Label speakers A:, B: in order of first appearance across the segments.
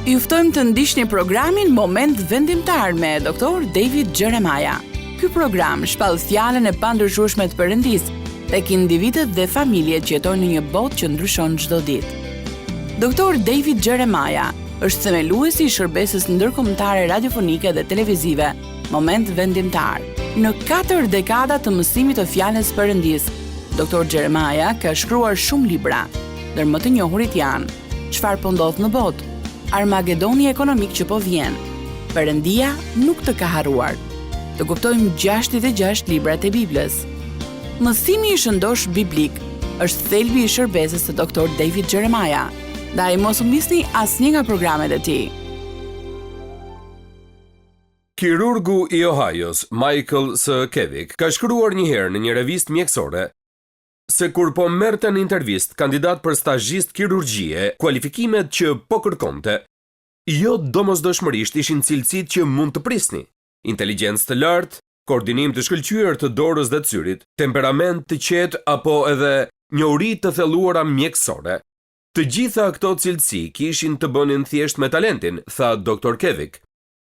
A: Ju ftojmë të ndiqni programin Moment Vendimtar me Dr. David Jeremiah. Ky program shpall fjalën e pandryshueshme të Perëndisë tek individët dhe familjet që jetojnë në një botë që ndryshon çdo ditë. Dr. David Jeremiah është themeluesi i shërbesës ndërkombëtare radiofonike dhe televizive Moment Vendimtar. Në katër dekada të mësimit të fjalës Perëndisë, Dr. Jeremiah ka shkruar shumë libra. Ndër më të njohurit janë Çfarë po ndodh në botë? Armagedoni ekonomik që po vjen. Perëndia nuk të ka harruar. Të kuptojmë 66 librat e Biblës. Mësimi i shëndoshë biblik është thelbi i shërbesës së Dr. David Jeremiah. Ndaj mos humbisni asnjë nga programet e tij.
B: Kirurgu i Ohios, Michael S. Kevik, ka shkruar një herë në një revistë mjekësore se kur po merrte në intervistë kandidatë për stazhistë kirurgjie, kualifikimet që po kërkonte, jo domosdoshmërisht ishin cilësitë që mund të prisni, inteligjencë të lartë, koordinim të shkëlqyer të dorës dhe të syrit, temperament të qetë apo edhe njohuri të thelluara mjekësore. Të gjitha këto cilësi kishin të bënin thjesht me talentin, tha Doktor Kevik.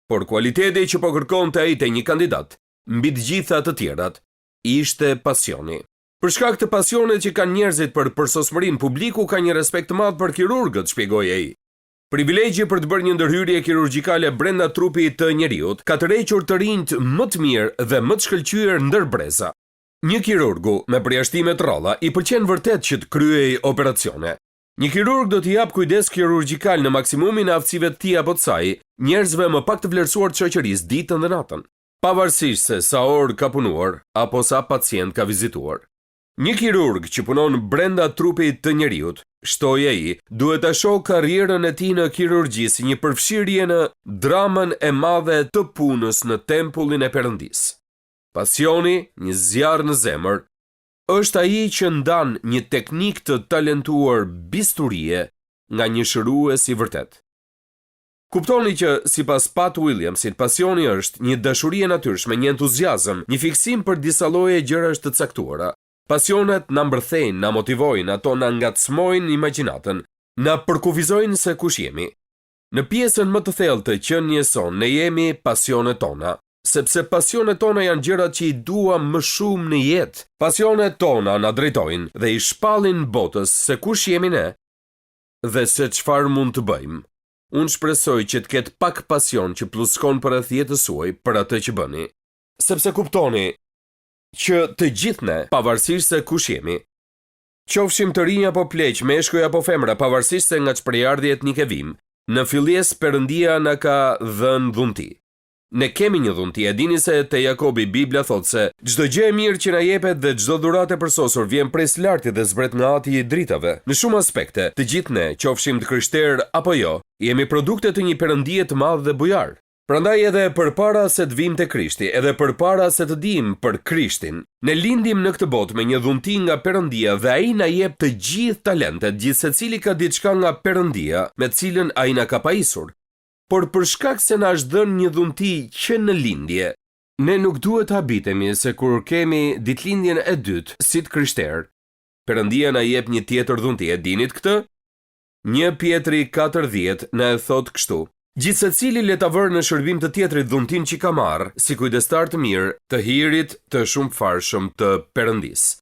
B: Por kualiteti që po kërkonte ai te një kandidat, mbi të gjitha të tjerat, ishte pasioni. Për shkak të pasionit që kanë njerëzit për përsosmërinë, publiku ka një respekt të madh për kirurgët, shpjegoi ai. Privilegji për të bërë një ndërhyrje kirurgjikale brenda trupit të njeriut ka tërhequr të rinjtë më të mirë dhe më të shkëlqyer ndër breza. Një kirurgu, me përjashtime të rralla, i pëlqen vërtet që të kryejë operacione. Një kirurg do t'i japë kujdes kirurgjikal në maksimumin e aftësive të tij apo të saj, njerëzve më pak të vlerësuar të shoqërisë ditën dhe natën. Pavarësisht se sa orë ka punuar apo sa pacientë ka vizituar. Një kirurg që punon brenda trupit të njeriut, shtoi ai, duhet ta shohë karrierën e tij në kirurgji si një përfshirje në dramën e madhe të punës në tempullin e Perëndisë. Pasioni, një zjarr në zemër, është ai që ndan një teknik të talentuar bisturie nga një shërues i vërtetë. Kuptoni që, sipas Pat Williamsit, pasioni është një dashuri e natyrshme, një entuziazëm, një fiksim për disa lloje gjërash të caktuara. Pasionet na mbërthejnë, na motivojnë, ato na ngacmojnë imagjinatën, na përkufizojnë se kush jemi. Në pjesën më të thellë të qenies sonë, ne jemi pasionet tona. Sepse pasionet tona janë gjërat që i duam më shumë në jetë. Pasionet tona na drejtojnë dhe i shpallin botës se kush jemi ne dhe se çfarë mund të bëjmë. Unë shpresoj që të ketë pak pasion që pluskon përreth jetës suaj për atë që bëni. Sepse kuptoni që të gjithë ne, pavarësisht se kush jemi, qofshim të rinj apo pleq, meshkuj apo femra, pavarësisht se nga ç'prejardhje etnike vijmë, në fillesë Perëndia na ka dhënë dhunti. Ne kemi një dhunti, e dini se te Jakobi Bibla thotë se çdo gjë e mirë që na jepet dhe çdo dhuratë e përsosur vjen prej së larti dhe zbret nga Ati i dritave. Në shumë aspekte, të gjithë ne, qofshim të krishterë apo jo, jemi produkte të një Perëndie të madh dhe bujar. Prandaj edhe përpara se të vijmë te Krishti, edhe përpara se të dimë për Krishtin, ne lindim në këtë botë me një dhunti nga Perëndia dhe Ai na jep të gjithë talentet, gjithsecili ka diçka nga Perëndia me të cilën Ai na ka pajisur. Por për shkak se na është dhënë një dhunti që në lindje, ne nuk duhet të habitemi se kur kemi ditëlindjen e dytë si të krishterë, Perëndia na jep një tjetër dhunti, e dinit këtë? Një Pjetri 4:10 na e thotë kështu, Gjithsecili le ta vërë në shërbim të tjetrit dhuntinë që ka marrë, si kujdestarë të mirë të hirit të shumëfarshëm të Perëndisë.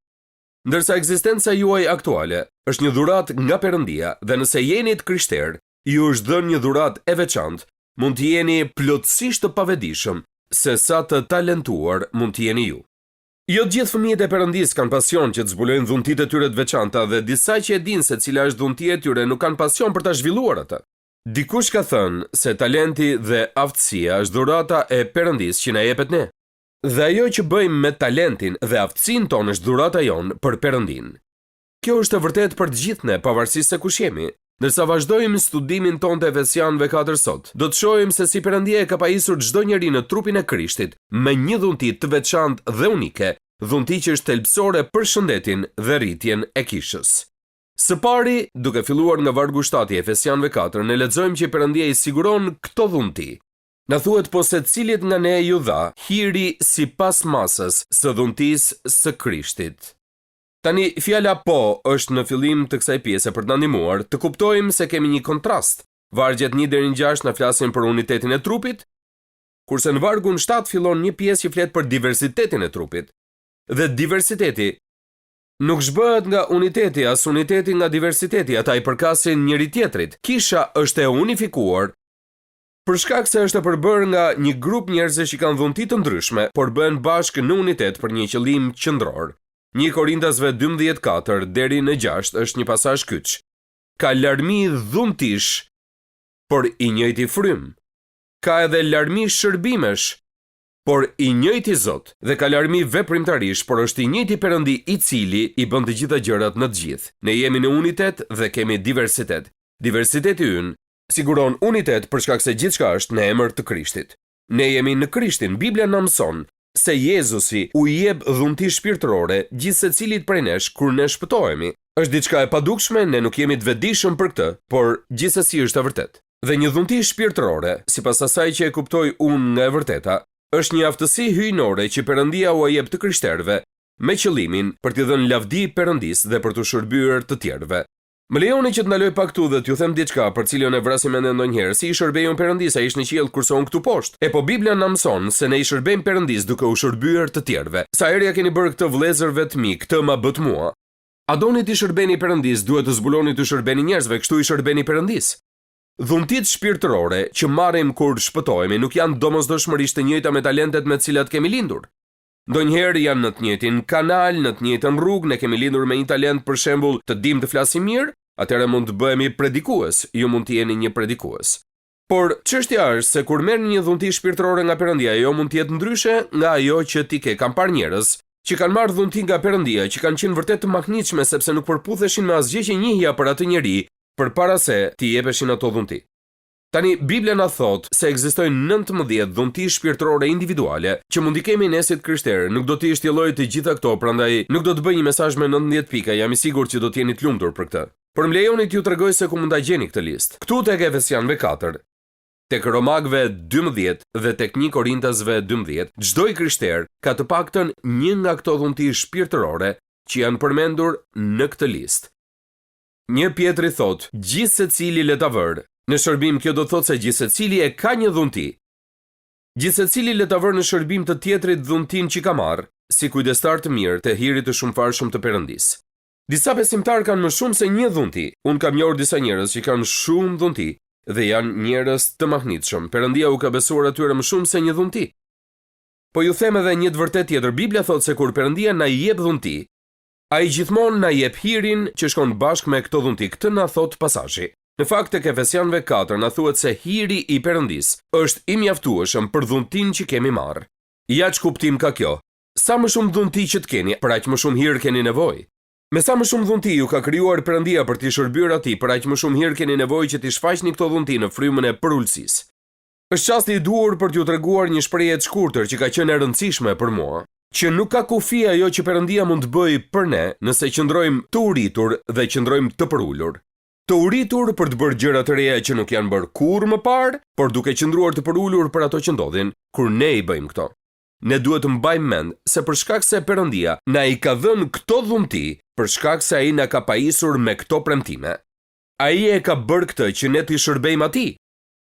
B: Ndërsa ekzistenca juaj aktuale është një dhuratë nga Perëndia dhe nëse jeni të krishterë, ju është dhënë një dhuratë e veçantë, mund të jeni plotësisht të pavetëdijshëm se sa të talentuar mund të jeni ju. Jo të gjithë fëmijët e Perëndisë kanë pasion që të zbulojnë dhuntitë e tyre të veçanta dhe disa që e dinë se cila është dhuntia e tyre nuk kanë pasion për ta zhvilluar atë. Dikush ka thënë se talenti dhe aftësia është dhurata e Perëndisë që na jepet ne. Dhe ajo që bëjmë me talentin dhe aftësinë tonë është dhurata jonë për Perëndinë. Kjo është e vërtetë për të gjithë ne, pavarësisht se kush jemi. Ndërsa vazhdojmë studimin tonë të Efesianëve 4 sot, do të shohim se si Perëndia e ka pajisur çdo njeri në trupin e Krishtit me një dhunti të veçantë dhe unike, dhunti që është thelbësore për shëndetin dhe rritjen e kishës. Së pari, duke filluar nga vargu 7 i Efesianëve 4, ne lexojmë që Perëndia i siguron këto dhunti. Na thuhet po secilit nga ne iu dha hiri sipas masës së dhuntisë së Krishtit. Tani, fjala po është në fillim të kësaj pjese për të na ndihmuar të kuptojmë se kemi një kontrast. Vargjet 1 deri në 6 na flasin për unitetin e trupit, kurse në vargun 7 fillon një pjesë që flet për diversitetin e trupit. Dhe diversiteti nuk zhbëhet nga uniteti, as uniteti nga diversiteti, ata i përkasin njëri-tjetrit. Kisha është e unifikuar për shkak se është e përbërë nga një grup njerëzish që kanë dhunti të ndryshme, por bëhen bashkë në unitet për një qëllim qendror. 1 Korintasve 12:4 deri në 6 është një pasazh kyç. Ka larmi dhuntish, por i njëjti frymë. Ka edhe larmi shërbimesh, por i njëjti Zot, dhe ka larmi veprimtarish, por është i njëjti Perëndi i cili i bën të gjitha gjërat në të gjithë. Ne jemi në unitet dhe kemi diversitet. Diversiteti ynë siguron unitet për shkak se gjithçka është në emër të Krishtit. Ne jemi në Krishtin. Bibla na mëson se Jezusi u jep dhunti shpirtërore gjithsecilit prej nesh kur ne shpëtohemi. Është diçka e padukshme, ne nuk jemi të vetëdijshëm për këtë, por gjithsesi është e vërtetë. Dhe një dhunti shpirtërore, sipas asaj që e kuptoj unë nga e vërteta, është një aftësi hyjnore që Perëndia ua jep të krishterëve me qëllimin për t'i dhënë lavdi Perëndisë dhe për t'u shërbyer të tjerëve. Më lejoni që të ndaloj pak këtu dhe t'ju them diçka për cilën e vrasim mendjen ndonjëherë, si i shërbej unë Perëndisë, ai është në qiell kurse unë këtu poshtë. Epo Bibla na mëson se ne i shërbejmë Perëndisë duke u shërbyer të tjerëve. Sa herë ia keni bërë këtë vëllezërve të mi, këtë ma bëtë mua. A doni t'i shërbeni Perëndisë, duhet të zbuloni t'u shërbeni njerëzve, kështu i shërbeni Perëndisë. Dhuntitë shpirtërore që marrim kur shpëtohemi nuk janë domosdoshmërisht të njëjta me talentet me të cilat kemi lindur. Ndonjëherë janë në të njëjtin kanal, në të njëjtën rrugë, ne kemi lindur me një talent për shembull të dimë të flasim mirë, atëherë mund të bëhemi predikues, ju mund të jeni një predikues. Por çështja është se kur merrni një dhunti shpirtërore nga Perëndia, ajo mund të jetë ndryshe nga ajo që ti ke. Kam parë njerëz që kanë marrë dhunti nga Perëndia, që kanë qenë vërtet të mahnitshme sepse nuk përputheshin me asgjë që njihja për atë njeri përpara se t'i jepeshin ato dhunti. Tani, Bibla na thotë se ekzistojnë 19 dhunti shpirtërore individuale që mund t'i kemi ne si të krishterë. Nuk do t'i shtjelloj të gjitha këto, prandaj nuk do të bëj një mesazh me 19 pika, jam i sigurt që do të jeni të lumtur për këtë. Por më lejoni t'ju tregoj se ku mund ta gjeni këtë listë. Këtu tek Efesianëve 4, tek Romakëve 12 dhe tek 1 Korintasve 12, çdo i krishterë ka të paktën një nga këto dhunti shpirtërore që janë përmendur në këtë listë. Një Pjetri thotë, gjithsecili le ta vërë në shërbim kjo do të thotë se gjithsecili e ka një dhunti. Gjithsecili le ta vërë në shërbim të tjetrit dhuntinë që ka marrë, si kujdestar të mirë të hirit të shumëfarshëm të Perëndisë. Disa besimtarë kanë më shumë se një dhunti. Unë kam njohur disa njerëz që kanë shumë dhunti dhe janë njerëz të mahnitshëm. Perëndia u ka besuar atyre më shumë se një dhunti. Po ju them edhe një të vërtetë tjetër, Bibla thotë se kur Perëndia na jep dhunti, Ai gjithmonë na jep hirin që shkon bashkë me këto dhunti, këtë na thotë pasazhi. Në fakt tek Efesianëve 4 na thuhet se hiri i Perëndisë është i mjaftueshëm për dhuntinë që kemi marrë. Ja ç'kuptim ka kjo. Sa më shumë dhunti që të keni, për aq më shumë hir keni nevojë. Me sa më shumë dhunti ju ka krijuar Perëndia për t'i shërbyer Atij, për aq më shumë hir keni nevojë që t'i shfaqni këto dhunti në frymën e përulësisë. Është çasti i duhur për t'ju treguar një shprehje të shkurtër që ka qenë e rëndësishme për mua, që nuk ka kufi ajo që Perëndia mund të bëjë për ne nëse qëndrojmë të uritur dhe qëndrojmë të përulur. Të uritur për të bërë gjëra të reja që nuk janë bërë kurrë më parë, por duke qëndruar të përulur për ato që ndodhin kur ne i bëjmë këto. Ne duhet të mbajmë mend se për shkak se Perëndia na i ka dhënë këto dhunti, për shkak se Ai na ka pajisur me këto premtime. Ai e ka bërë këtë që ne t'i shërbejmë Atij.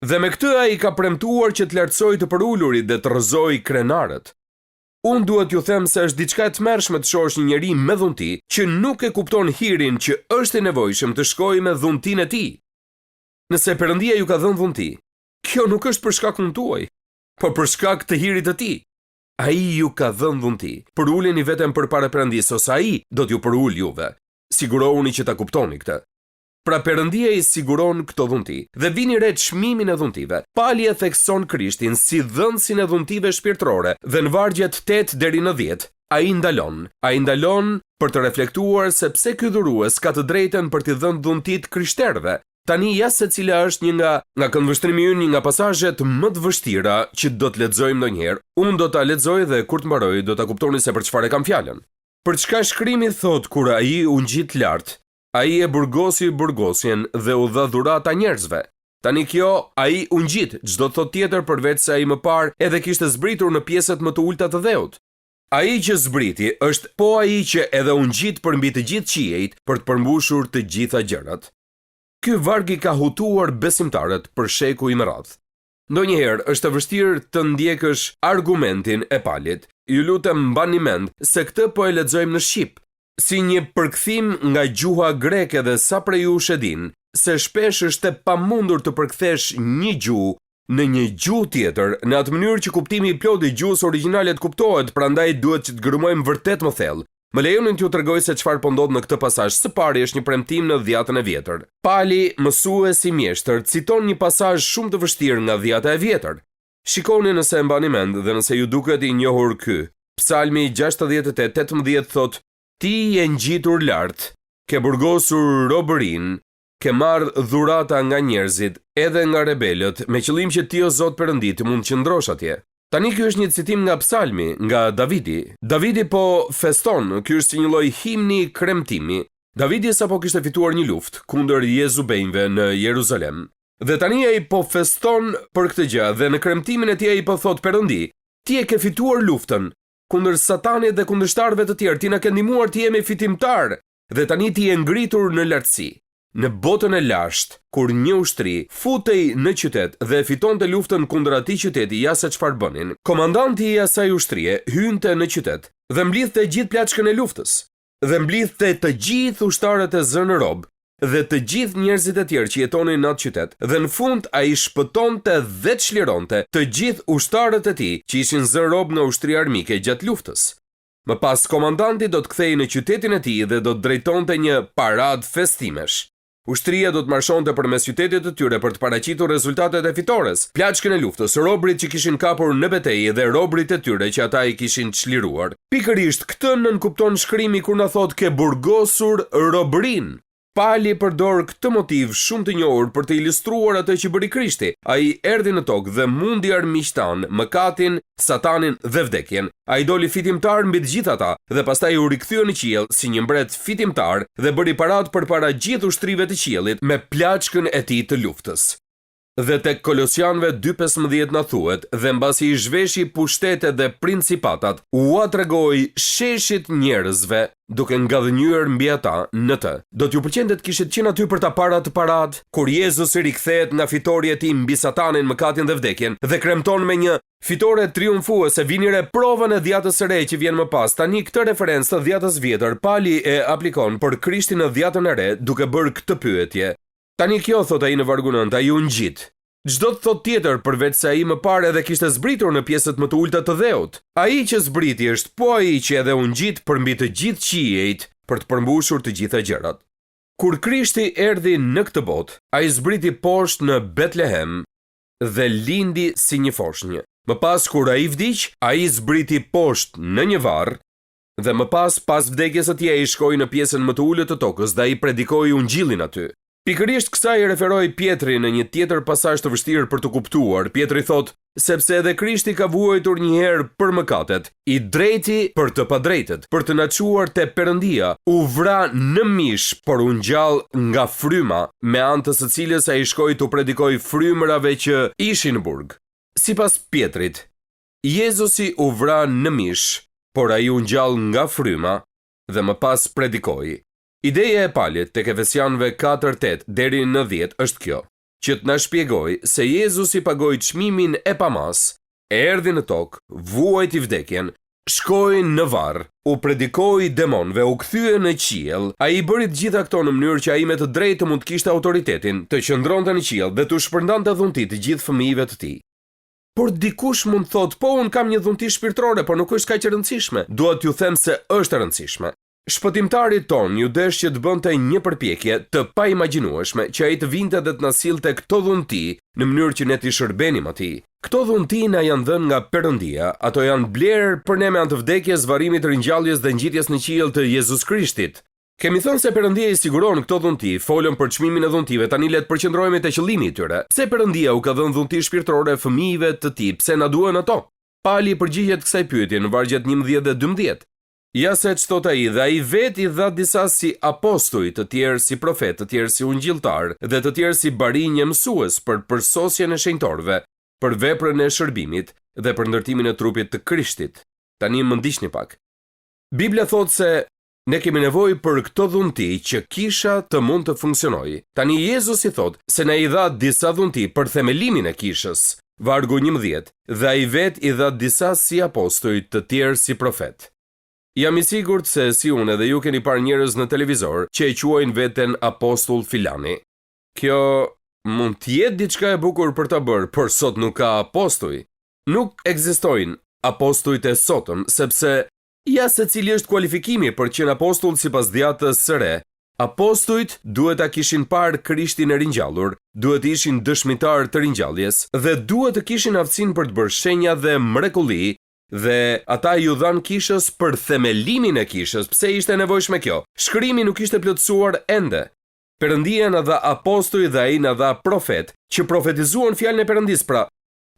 B: Dhe me këtë ai ka premtuar që të lartësojë të përulurit dhe të rrëzojë krenarët. Unë duhet t'ju them se është diçka e tmerrshme të shohësh një njeri me dhunti që nuk e kupton hirin që është i nevojshëm të shkojë me dhuntinë e tij. Nëse Perëndia ju ka dhënë dhunti, kjo nuk është për shkakun tuaj, por për shkak të hirit të tij. Ai ju ka dhënë dhunti. Përuleni veten përpara Perëndisë ose ai do t'ju përulë juve. Sigurohuni që ta kuptoni këtë. Pra Perëndia i siguron këto dhunti. Dhe vini re çmimin e dhuntive. Pali e thekson Krishtin si dhënësin e dhuntive shpirtërore dhe në vargjet 8 deri në 10, ai ndalon. Ai ndalon për të reflektuar se pse ky dhurues ka të drejtën për t'i dhënë dhuntitë krishterëve. Tani ja se cila është një nga nga këndvështrimi ynë një nga pasazhet më të vështira që do të lexojmë ndonjëherë. Unë do ta lexoj dhe kur të mbaroj do ta kuptoni se për çfarë e kam fjalën. Për çka shkrimi thotë kur ai u ngjit lart, Ai e burgosi burgosjen dhe u dha dhurata njerëzve. Tani kjo, ai u ngjit, ç'do të thotë tjetër përveç se ai më parë edhe kishte zbritur në pjesët më të ulëta të dheut. Ai që zbriti është po ai që edhe u ngjit përmbi të gjithë qiejt për të përmbushur të gjitha gjërat. Ky varg i ka hutuar besimtarët për shekuj me radhë. Ndonjëherë është e vështirë të ndjekësh argumentin e Palit. Ju lutem mbani mend se këtë po e lexojmë në shqip, si një përkthim nga gjuha greke dhe sa prej jush e dinë se shpesh është e pamundur të përkthesh një gjuhë në një gjuhë tjetër, në atë mënyrë që kuptimi i plotë i gjuhës origjinale të kuptohet, prandaj duhet që të gërmojmë vërtet më thellë. Më lejoni t'ju tregoj se çfarë po ndodh në këtë pasazh. Së pari është një premtim në Dhjatën e Vjetër. Pali, mësuesi mjeshtër, citon një pasazh shumë të vështirë nga Dhjata e Vjetër. Shikoni nëse e mbani mend dhe nëse ju duket i njohur ky. Psalmi 68, 18 thotë, Ti je ngjitur lart, ke burgosur robërinë, ke marrë dhurata nga njerëzit, edhe nga rebelët, me qëllim që ti o Zot Perëndi të mund të qëndrosh atje. Tani ky është një citim nga Psalmi, nga Davidi. Davidi po feston, ky është si një lloj himni kremtimi. Davidi sapo kishte fituar një luftë kundër Jezubenjve në Jeruzalem. Dhe tani ai po feston për këtë gjë dhe në kremtimin e tij ai po thotë Perëndi, ti e ke fituar luftën kundër Satanit dhe kundërshtarëve të tjerë, ti na ke ndihmuar të jemi fitimtarë Dhe tani ti je ngritur në lartësi. Në botën e lashtë, kur një ushtri futej në qytet dhe fitonte luftën kundër atij qyteti, ja se çfarë bënin. Komandanti i asaj ushtrie hynte në qytet dhe mblidhte gjithë plaçkën e luftës, dhe mblidhte të gjithë ushtarët e zënë rob dhe të gjithë njerëzit e tjerë që jetonin në atë qytet, dhe në fund ai shpëtonte dhe çlironte të gjithë ushtarët e tij që ishin zënë rob nga ushtria armike gjatë luftës. Më pas komandanti do të kthehej në qytetin e tij dhe do të drejtonte një paradë festimesh. Ushtria do të marshonte përmes qytetit të tyre për të paraqitur rezultatet e fitores, plaçkën e luftës, robërit që kishin kapur në betejë dhe robërit e tyre që ata i kishin çliruar. Pikërisht këtë nënkupton shkrimi kur na thotë ke burgosur robërinë. Pali përdor këtë motiv shumë të njohur për të ilustruar atë që bëri Krishti. Ai erdhi në tokë dhe mundi armiqtë tanë, mëkatin, Satanin dhe vdekjen. Ai doli fitimtar mbi të gjithë ata dhe pastaj u rikthye në qiell si një mbret fitimtar dhe bëri paradë përpara gjithë ushtrive të qiellit me plaçkën e tij të luftës. Dhe tek Kolosianëve dy 15 na thuhet, dhe mbasi i zhveshi pushtetet dhe principatat, ua tregoi sheshit njerëzve, duke ngadhënjyer mbi ata në të. Do t'ju pëlqente të kishit qenë aty për ta parë atë paradë, kur Jezusi rikthehet nga fitorja e tij mbi Satanin, mëkatin dhe vdekjen, dhe kremton me një fitore triumfuese, vini re provën e dhjatës së re që vjen më pas. Tani këtë referencë të dhjatës vjetër, Pali e aplikon për Krishtin në dhjatën e re, duke bërë këtë pyetje. Tani kjo, thotë ai në vargun nëntë, ai u ngjit. Ç'do të thotë tjetër, përveç se ai më parë edhe kishte zbritur në pjesët më të ulëta të dheut. Ai që zbriti është po ai që edhe u ngjit përmbi të gjithë qiejt për të përmbushur të gjitha gjërat. Kur Krishti erdhi në këtë botë, ai zbriti poshtë në Betlehem dhe lindi si një foshnjë. Më pas kur ai vdiq, ai zbriti poshtë në një varr dhe më pas pas vdekjes së tij ai shkoi në pjesën më të ulët të tokës dhe ai predikoi ungjillin aty. Pikërisht kësaj i referohej Pjetri në një tjetër pasazh të vështirë për t'u kuptuar. Pjetri thotë, sepse edhe Krishti ka vuajtur një herë për mëkatet, i drejti për të padrejtët, për të na çuar te Perëndia, u vra në mish, por u ngjall nga fryma, me anë të së cilës ai shkoi t'u predikojë frymërave që ishin në burg. Sipas Pjetrit, Jezusi u vra në mish, por ai u ngjall nga fryma dhe më pas predikoi. Ideja e Palit tek Efesianëve 4 8 deri në 10 është kjo, që të na shpjegojë se Jezusi pagoi çmimin e pamasë, erdhi në tokë, vuajti vdekjen, shkoi në varr, u predikoi demonëve, u kthye në qiell. Ai i bëri të gjitha këto në mënyrë që ai me të drejtë të mund të kishte autoritetin, të qëndronte në qiell dhe t'u shpërndante dhunti të gjithë fëmijëve të tij. Por dikush mund të thotë, po unë kam një dhunti shpirtërore, por nuk është kaq e rëndësishme. Dua t'ju them se është e rëndësishme. Shpëtimtarit tonë iu desh që të bënte një përpjekje të paimagjinueshme që ai të vinte dhe të na sillte këto dhunti në mënyrë që ne t'i shërbenim atij. Këto dhunti na janë dhënë nga Perëndia, ato janë blerë për ne me anë të vdekjes, varrimit, ringjalljes dhe ngjitjes në qiell të Jezus Krishtit. Kemi thënë se Perëndia i siguron këto dhunti, folëm për çmimin e dhuntive, tani le të përqendrohemi te qëllimi i tyre. Pse Perëndia u ka dhënë dhunti shpirtërore fëmijëve të tij, pse na duhen ato? Pali i përgjigjet kësaj pyetje në vargjet 11 dhe 12. Ja se ç'thotë ai, dhe ai vetë i dha disa si apostuj, të tjerë si profetë, të tjerë si ungjilltarë, dhe të tjerë si barinj e mësues për përsosjen e shenjtorëve, për veprën e shërbimit dhe për ndërtimin e trupit të Krishtit. Tani më ndiqni pak. Bibla thotë se. Ne kemi nevojë për këto dhunti që kisha të mund të funksionojë. Tani Jezusi thotë se na i dha disa dhunti për themelimin e kishës. Vargu 11, dhe ai vetë i dha disa si apostuj, të tjerë si profetë. Jam i sigurt se si unë edhe ju keni parë njerëz në televizor që e quajnë veten apostull filani. Kjo mund të jetë diçka e bukur për ta bërë, por sot nuk ka apostuj. Nuk ekzistojnë apostujt e sotëm, sepse ja se cili është kualifikimi për të qenë apostull sipas Dhjatës së Re. Apostujt duhet ta kishin parë Krishtin e ringjallur, duhet të ishin dëshmitarë të ringjalljes dhe duhet të kishin aftësinë për të bërë shenja dhe mrekulli Dhe ata iu dhanë kishës për themelimin e kishës. Pse ishte e nevojshme kjo? Shkrimi nuk ishte plotësuar ende. Perëndia na dha apostuj dhe ai na dha profetë, që profetizuan fjalën e Perëndisë, pra,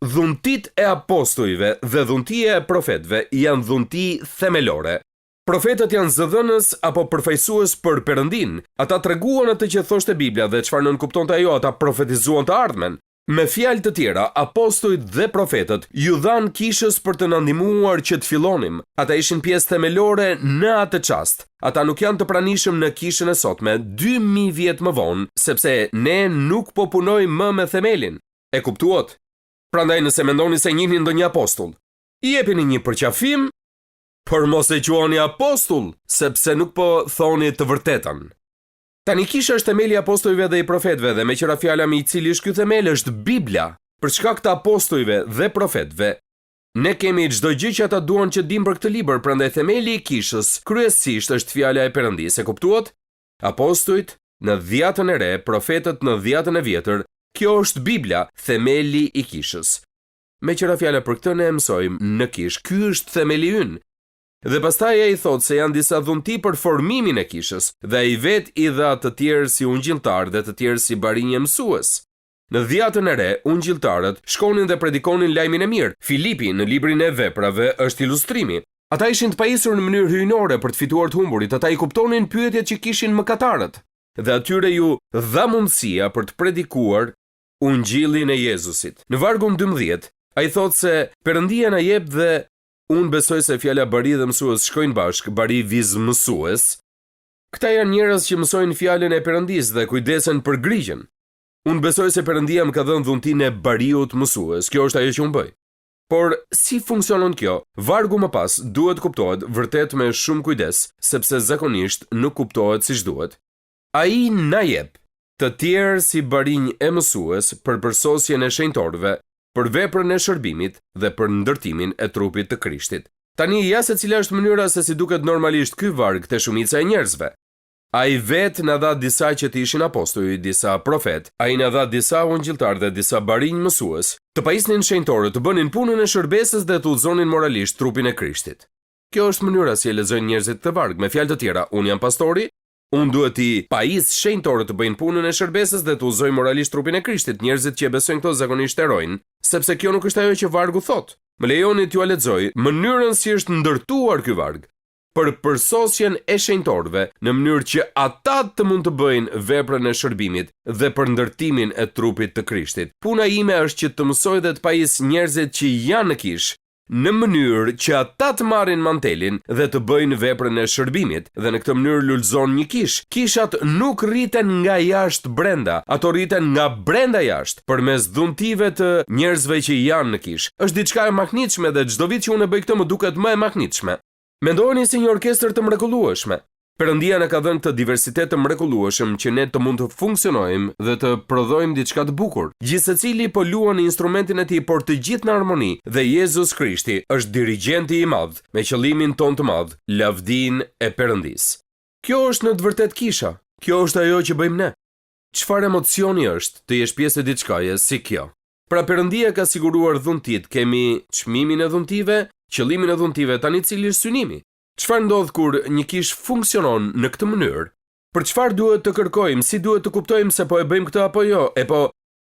B: dhuntitë e apostujve dhe dhuntia e profetëve janë dhunti themelore. Profetët janë zëdhënës apo përfaqësues për Perëndinë. Ata treguan atë që thoshte Bibla dhe çfarë nënkuptonte ajo, ata profetizuan të ardhmen. Me fjalë të tjera, apostujt dhe profetët iu dhanë kishës për të na ndihmuar që të fillonim. Ata ishin pjesë themelore në atë çast. Ata nuk janë të pranishëm në kishën e sotme 2000 vjet më vonë, sepse ne nuk po punojmë më me themelin. E kuptuat? Prandaj nëse mendoni se njihni ndonjë apostull, jepini një përqafim, por mos e quani apostull, sepse nuk po thoni të vërtetën. Tani kisha është themeli i apostujve dhe i profetëve dhe meqë ra fjala mi cili është ky themel është Bibla. Për shkak të apostujve dhe profetëve, ne kemi çdo gjë që ata duan që dimë për këtë libër, prandaj themeli i kishës kryesisht është fjala e Perëndisë. E kuptuat? Apostujt në dhjatën e re, profetët në dhjatën e vjetër, kjo është Bibla, themeli i kishës. Meqë ra fjala për këtë ne e mësojmë në kishë, ky është themeli ynë. Dhe pastaj ai thotë se janë disa dhunti për formimin e kishës, dhe ai vetë i dha të tjerë si ungjilltarë dhe të tjerë si barinj e mësues. Në Dhjatën e Re, ungjilltarët shkonin dhe predikonin lajmin e mirë. Filipi në librin e Veprave është ilustrimi. Ata ishin të pajisur në mënyrë hyjnore për të fituar të humburit, ata i kuptonin pyetjet që kishin mëkatarët. Dhe atyre iu dha mundësia për të predikuar ungjillin e Jezusit. Në vargun 12, ai thotë se Perëndia na jep dhe Unë besoj se fjala bari dhe mësues shkojnë bashkë, bari viz mësues. Këta janë njerëz që mësojnë fjalën e Perëndisë dhe kujdesen për grigjën. Unë besoj se Perëndia më ka dhënë dhuntinë e bariut mësues, kjo është ajo që unë bëj. Por, si funksionon kjo? Vargu më pas duhet të kuptohet vërtet me shumë kujdes, sepse zakonisht nuk kuptohet siç duhet. Ai na jep të tjerë si barinj e mësues për përsosjen e shenjtorëve, për veprën e shërbimit dhe për ndërtimin e trupit të Krishtit. Tani ja se cila është mënyra se si duket normalisht ky varg te shumica e njerëzve. Ai vetë na dha disa që të ishin apostuj, disa profetë, ai na dha disa ungjilltarë dhe disa barinj mësues, të pajisnin shenjtorët, të bënin punën e shërbesës dhe të udhëzonin moralisht trupin e Krishtit. Kjo është mënyra si e lexojnë njerëzit këtë varg. Me fjalë të tjera, unë jam pastori, Unë duhet t'i pajis shenjtorët të bëjnë punën e shërbesës dhe të udhëzoj moralisht trupin e Krishtit. Njerëzit që e besojnë këto zakonisht errojnë, sepse kjo nuk është ajo që vargu thotë. Më lejoni t'jua lexoj mënyrën si është ndërtuar ky varg për përsosjen e shenjtorëve në mënyrë që ata të mund të bëjnë veprën e shërbimit dhe për ndërtimin e trupit të Krishtit. Puna ime është që të mësoj dhe të pajis njerëzit që janë në kishë në mënyrë që ata të marrin mantelin dhe të bëjnë veprën e shërbimit, dhe në këtë mënyrë lulëzon një kishë. Kishat nuk rriten nga jashtë brenda, ato rriten nga brenda jashtë, përmes dhuntive të njerëzve që janë në kishë. Është diçka e mahnitshme dhe çdo vit që unë e bëj këtë më duket më e mahnitshme. Mendojeni si një orkestër të mrekullueshme. Perëndia na ka dhënë këtë diversitet të mrekullueshëm që ne të mund të funksionojmë dhe të prodhojmë diçka të bukur. Gjithsecili po luan në instrumentin e tij, por të gjithë në harmoni dhe Jezus Krishti është dirigjenti i madh me qëllimin tonë të madh, lavdinë e Perëndisë. Kjo është në të vërtetë kisha. Kjo është ajo që bëjmë ne. Çfarë emocioni është të jesh pjesë e diçkaje si kjo? Pra Perëndia ka siguruar dhuntitë, kemi çmimin e dhuntive, qëllimin e dhuntive, tani cili është synimi? Çfarë ndodh kur një kishë funksionon në këtë mënyrë? Për çfarë duhet të kërkojmë, si duhet të kuptojmë se po e bëjmë këtë apo jo? Epo,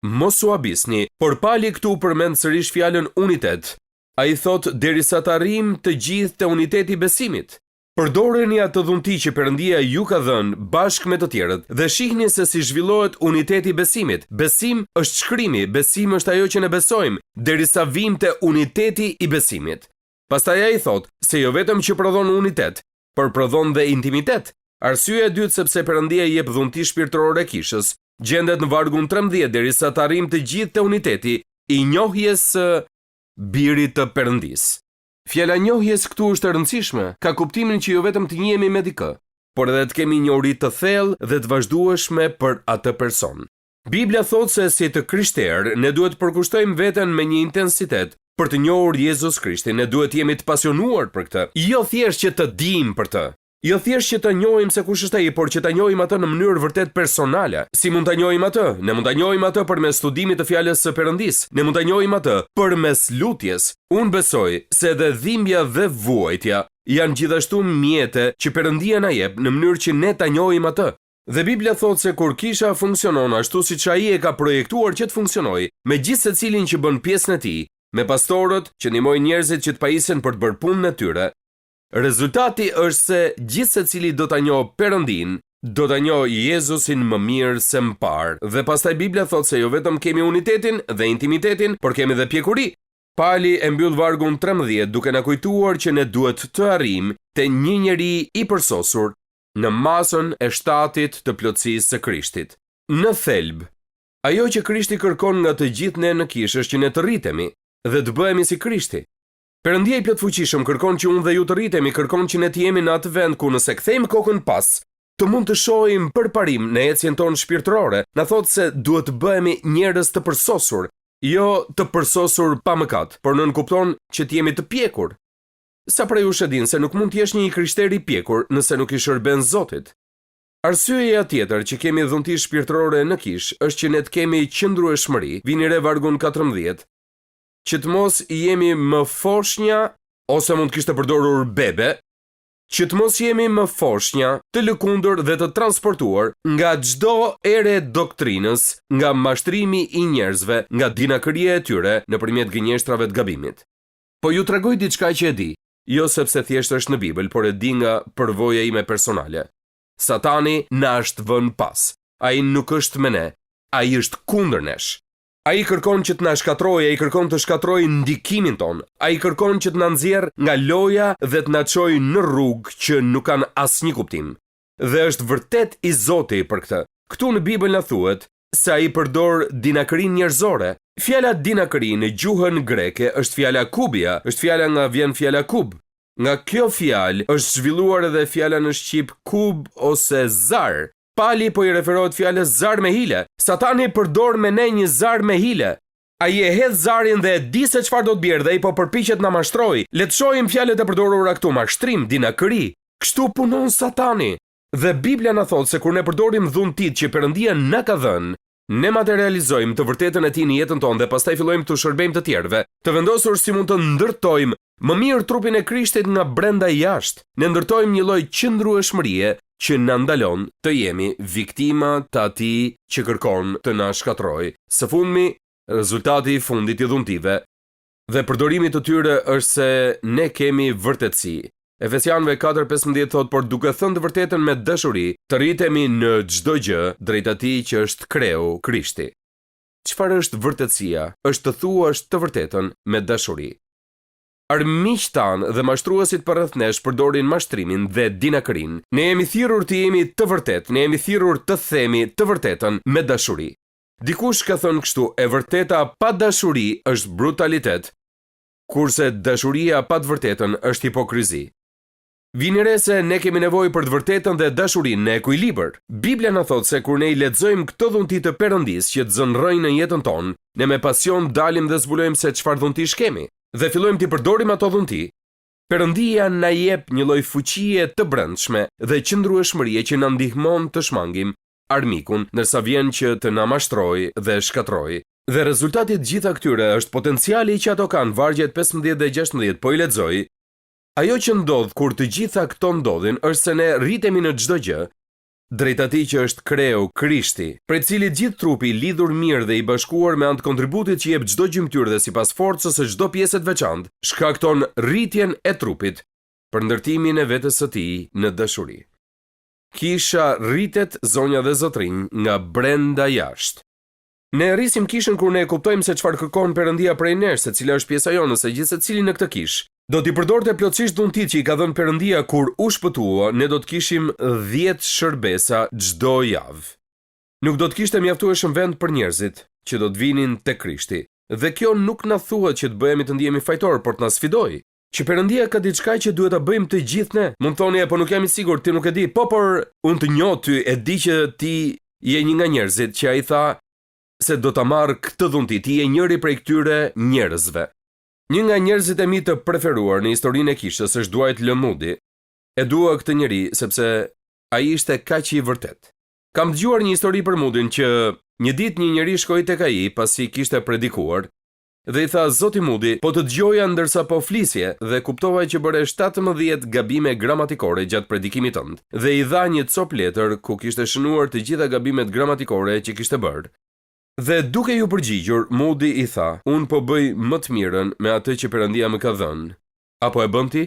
B: mos u habisni, por Pali këtu përmend sërish fjalën unitet. Ai thotë derisa të arrijmë të gjithë te uniteti i besimit. Përdoreni atë dhunti që Perëndia ju ka dhënë bashkë me të tjerët dhe shihni se si zhvillohet uniteti i besimit. Besim është shkrimi, besim është ajo që ne besojmë, derisa vijmë te uniteti i besimit. Pastaj ai thotë se jo vetëm që prodhon unitet. por prodhon dhe intimitet. Arsyeja e dytë sepse Perëndia i jep dhunti shpirtërore kishës, gjendet në vargun 13 derisa të arrijmë të gjithë te uniteti i njohjes së Birit të Perëndisë. Fjala njohjes këtu është e rëndësishme, ka kuptimin që jo vetëm të njihemi me dikë, por edhe të kemi njohuri të thellë dhe të vazhdueshme për atë person. Bibla thotë se si të krishterë, ne duhet të përkushtojmë veten me një intensitet për të njohur Jezus Krishtin, ne duhet të jemi të pasionuar për këtë, jo thjesht që të dimë për të. Jo thjesht që të njohim se kush është ai, por që ta njohim atë në mënyrë vërtet personale. Si mund ta njohim atë? Ne mund ta njohim atë përmes studimit të fjalës së Perëndisë. Ne mund ta njohim atë përmes lutjes. Unë besoj se edhe dhimbja dhe vuajtja janë gjithashtu mjete që Perëndia na jep në mënyrë që ne ta njohim atë. Dhe Bibla thotë se kur kisha funksionon ashtu siç ai e ka projektuar që të funksionojë, me gjithsecilin që bën pjesën e tij, me pastorët që ndihmojnë njerëzit që të pajisen për të bërë punën e tyre, rezultati është se gjithsecili do ta njohë Perëndinë, do ta njohë Jezusin më mirë se më parë. Dhe pastaj Bibla thotë se jo vetëm kemi unitetin dhe intimitetin, por kemi dhe pjekuri. Pali e mbyll vargun 13 duke na kujtuar që ne duhet të arrijmë te një njeri i përsosur në masën e shtatit të plotësisë së Krishtit. Në thelb, ajo që Krishti kërkon nga të gjithë ne në kishë është që ne të rritemi dhe të bëhemi si Krishti. Perëndia i plotfuqishëm kërkon që unë dhe ju të rritemi, kërkon që ne të jemi në atë vend ku nëse kthejmë kokën pas, të mund të shohim përparim në ecjen tonë shpirtërore. Na thotë se duhet të bëhemi njerëz të përsosur, jo të përsosur pa mëkat, por nënkupton që të jemi të pjekur. Sa prej jush e dinë se nuk mund të jesh një i krishterë i pjekur nëse nuk i shërben Zotit? Arsyeja tjetër që kemi dhunti shpirtërore në kishë është që ne të kemi qëndrueshmëri, vini re vargun 14, që të mos jemi më foshnja ose mund të kishte përdorur bebe, që të mos jemi më foshnja të lëkundur dhe të transportuar nga çdo erë e doktrinës, nga mashtrimi i njerëzve, nga dinakëria e tyre nëpërmjet gënjeshtrave të gabimit. Po ju tregoj diçka që e di, jo sepse thjesht është në Bibël, por e di nga përvoja ime personale. Satani na është vënë pas. Ai nuk është me ne, ai është kundër nesh. Ai kërkon që të na shkatërrojë, ai kërkon të shkatërrojë ndikimin tonë. Ai kërkon që të na nxjerrë nga loja dhe të na çojë në rrugë që nuk kanë asnjë kuptim. Dhe është vërtet i zoti për këtë. Këtu në Bibël na thuhet se ai përdor dinakërinë njerëzore. Fjala dinakëri në gjuhën greke është fjala kubia, është fjala nga vjen fjala kub. Nga kjo fjalë është zhvilluar edhe fjala në shqip kub ose zar. Pali po i referohet fjalës zar me hile. Satani përdor me ne një zar me hile. Ai e hedh zarin dhe e di se çfarë do të bjerë dhe ai po përpiqet na mashtrojë. Le të shohim fjalët e përdorura këtu, mashtrim, dinakëri. Kështu punon Satani. Dhe Bibla na thotë se kur ne përdorim dhuntitë që Perëndia na ka dhënë, ne materializojmë të vërtetën e Tij në jetën tonë dhe pastaj fillojmë t'u shërbejmë të tjerëve, të vendosur si mund të ndërtojmë më mirë trupin e Krishtit nga brenda jashtë. Ne ndërtojmë një lloj qëndrueshmërie që na ndalon të jemi viktima të atij që kërkon të na shkatërrojë. Së fundmi, rezultati i fundit i dhuntive dhe përdorimit të tyre është se ne kemi vërtetësi. Efesianëve 4:15 thotë, por duke thënë të vërtetën me dashuri, të rritemi në çdo gjë drejt atij që është kreu, Krishti. Çfarë është vërtetësia? Është të thuash të vërtetën me dashuri. Armiqtë tanë dhe mashtruesit përreth nesh përdorin mashtrimin dhe dinakërinë. Ne jemi thirrur të jemi të vërtetë, ne jemi thirrur të themi të vërtetën me dashuri. Dikush ka thënë kështu, e vërteta pa dashuri është brutalitet, kurse dashuria pa të vërtetën është hipokrizi. Vini re se ne kemi nevojë për të vërtetën dhe dashurinë në ekuilibër. Bibla na thotë se kur ne i lexojmë këto dhunti të Perëndisë që të zënë rrënjë në jetën tonë, ne me pasion dalim dhe zbulojmë se çfarë dhuntish kemi dhe fillojmë t'i përdorim ato dhunti. Perëndia na jep një lloj fuqie të brendshme dhe qëndrueshmërie që na ndihmon të shmangim armikun, ndërsa vjen që të na mashtrojë dhe shkatërrojë. Dhe rezultati i të gjitha këtyre është potenciali që ato kanë, vargjet 15 dhe 16, po i lexoj, Ajo që ndodh kur të gjitha këto ndodhin është se ne rritemi në çdo gjë, drejt atij që është kreu, Krishti, prej të cilit gjithë trupi i lidhur mirë dhe i bashkuar me anë të kontributit që jep çdo gjymtyrë dhe sipas forcës së çdo pjese të veçantë, shkakton rritjen e trupit për ndërtimin e vetes së tij në dashuri. Kisha rritet zonja dhe zotërinj nga brenda jashtë. Ne e rrisim kishën kur ne e kuptojmë se çfarë kërkon Perëndia prej nesh, se cila është pjesa jonë, se gjithsecili në këtë kishë. Do t'i përdorte plotësisht dhuntitë që i ka dhënë Perëndia kur u shpëtua, ne do të kishim 10 shërbesa çdo javë. Nuk do të kishte mjaftueshëm vend për njerëzit që do të vinin tek Krishti. Dhe kjo nuk na thuhet që të bëhemi të ndihemi fajtorë, por të na sfidojë. Që Perëndia ka diçka që duhet ta bëjmë të gjithë ne. Mund thoni, e po nuk jam i sigurt, ti nuk e di. Po, por unë të njoh ty, e di që ti je një nga njerëzit që ai tha se do ta marrë këtë dhunti, ti je njëri prej këtyre njerëzve. Një nga njerëzit e mi të preferuar në historinë e kishës është Dwight L. Moody. E dua këtë njeri sepse ai ishte kaq i vërtetë. Kam dëgjuar një histori për Moodyn që një ditë një njeri shkoi tek ai pasi kishte predikuar dhe i tha Zoti Moody, po të dëgjoja ndërsa po flisje dhe kuptova që bëre 17 gabime gramatikore gjatë predikimit tënd dhe i dha një copë letër ku kishte shënuar të gjitha gabimet gramatikore që kishte bërë. Dhe duke iu përgjigjur, Moody i tha, Unë po bëj më të mirën me atë që Perëndia më ka dhënë. A po e bën ti?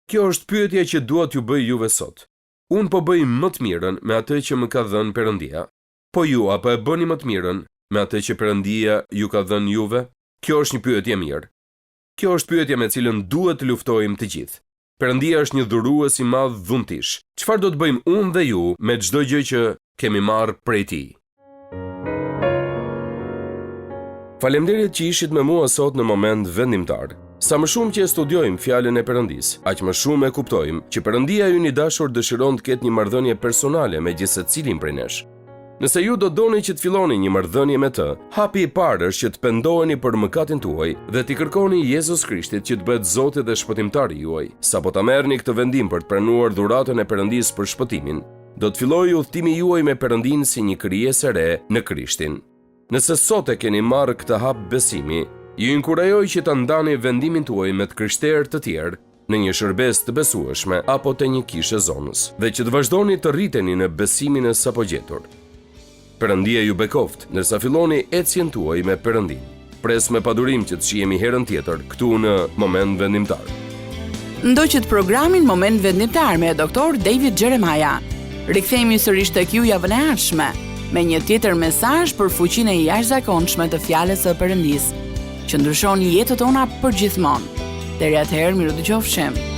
B: Kjo është pyetja që dua t'ju bëj juve sot. Unë po bëj më të mirën me atë që më ka dhënë Perëndia. Po ju a po e bëni më të mirën me atë që Perëndia ju ka dhënë juve? Kjo është një pyetje e mirë. Kjo është pyetja me të cilën duhet të luftojmë të gjithë. Perëndia është një dhurues i madh dhuntish. Çfarë do të bëjmë unë dhe ju me çdo gjë që kemi marrë prej tij? Faleminderit që ishit me mua sot në moment vendimtar. Sa më shumë që e studiojmë fjalën e Perëndisë, aq më shumë e kuptojmë që Perëndia ynë i dashur dëshiron të ketë një marrëdhënie personale me gjithsecilin prej nesh. Nëse ju do doni që të filloni një marrëdhënie me të, hapi i parë është që të pendoheni për mëkatin tuaj dhe t'i kërkoni Jezus Krishtit që të bëhet Zoti dhe Shpëtimtari juaj. Sapo ta merrni këtë vendim për të pranuar dhuratën e Perëndisë për shpëtimin, do të fillojë udhëtimi juaj me Perëndinë si një krijesë e re në Krishtin. Nëse sot e keni marrë këtë hap besimi, ju inkurajoj që ta ndani vendimin tuaj me të krishterë të tjerë në një shërbesë të besueshme apo te një kishë e zonës dhe që të vazhdoni të rriteni në besimin e sapogjetur. Perëndia ju bekoftë, ndërsa filloni ecjen tuaj me Perëndinë. Pres me padurim që të shihemi herën tjetër këtu në Moment Vendimtar.
A: Ndoqët programin Moment Vendimtar me Dr. David Jeremiah. Rikthehemi sërish tek ju javën e ardhshme me një tjetër mesazh për fuqinë e jashtëzakonshme të fjalës së Perëndisë, që ndryshon jetët tona përgjithmonë. Deri atëherë, mirudëgjofshim.